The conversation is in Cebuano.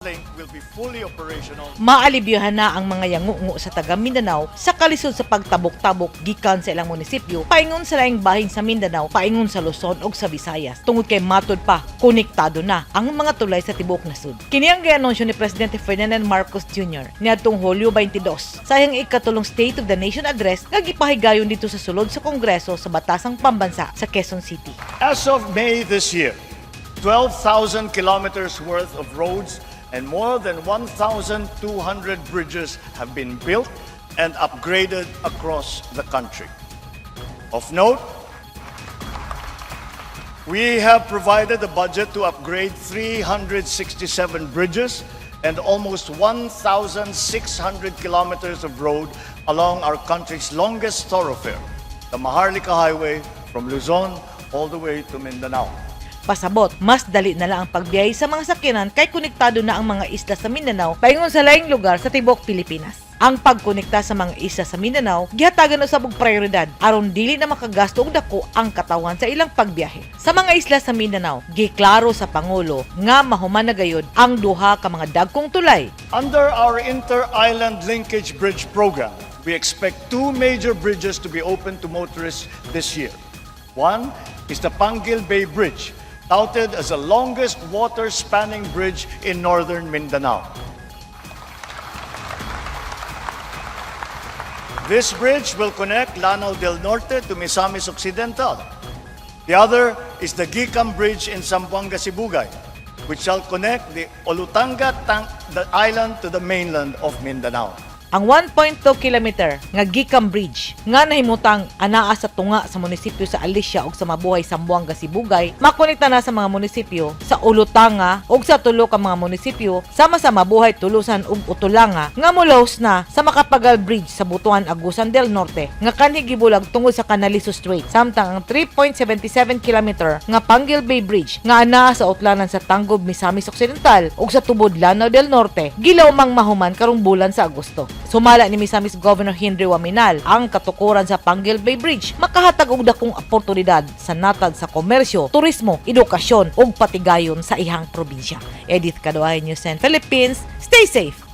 Link will be fully operational. Maalibyuhan na ang mga yangungo sa taga Mindanao sa kalisod sa pagtabok-tabok gikan sa ilang munisipyo paingon sa laing bahin sa Mindanao, paingon sa Luzon ug sa Visayas. Tungod kay matud pa, konektado na ang mga tulay sa tibuok nasud. Kini ang gianunsyo ni Presidente Ferdinand Marcos Jr. niadtong Hulyo 22 sa iyang ikatulong State of the Nation Address nga gipahigayon dito sa sulod sa Kongreso sa Batasang Pambansa sa Quezon City. As of May this year, 12,000 kilometers worth of roads and more than 1,200 bridges have been built and upgraded across the country. Of note, we have provided a budget to upgrade 367 bridges and almost 1,600 kilometers of road along our country's longest thoroughfare, the Maharlika Highway from Luzon all the way to Mindanao. Pasabot, mas dali na lang ang pagbiyahe sa mga sakyanan kay konektado na ang mga isla sa Mindanao paingon sa laing lugar sa tibuok Pilipinas. Ang pagkonekta sa mga isla sa Mindanao gihatagan usab og prioridad aron dili na makagasto og dako ang katawan sa ilang pagbiyahe. Sa mga isla sa Mindanao, giklaro sa pangulo nga mahuman na gayud ang duha ka mga dagkong tulay. Under our Inter-Island Linkage Bridge program, we expect two major bridges to be open to motorists this year. One is the Pangil Bay Bridge, touted as the longest water-spanning bridge in northern Mindanao. This bridge will connect Lanao del Norte to Misamis Occidental. The other is the Gicam Bridge in Zamboanga Sibugay, which shall connect the Olutanga the island to the mainland of Mindanao. Ang 1.2 kilometer nga Gicam Bridge nga nahimutang anaa sa tunga sa munisipyo sa Alicia ug sa Mabuhay, Zamboanga Sibugay, makonekta na sa mga munisipyo sa Olutanga ug sa tulo ka mga munisipyo sama sa Mabuhay, Tulusan ug Utulanga nga mulaos na sa Makapagal Bridge sa Butuan, Agusan del Norte nga kanhi gibulag tungod sa Canalizo Strait, samtang ang 3.77 kilometer nga Pangil Bay Bridge nga anaa sa utlanan sa Tangub, Misamis Occidental ug sa Tubod, Lanao del Norte gilaw mang mahuman karong bulan sa Agosto. Sumala ni Misamis Governor Henry Oaminal, ang katukoran sa Pangil Bay Bridge makahatag og dakong oportunidad sa natad sa komersyo, turismo, edukasyon ug patigayon sa ihang probinsya. Edith Kaduay, News 10 Philippines. Stay safe.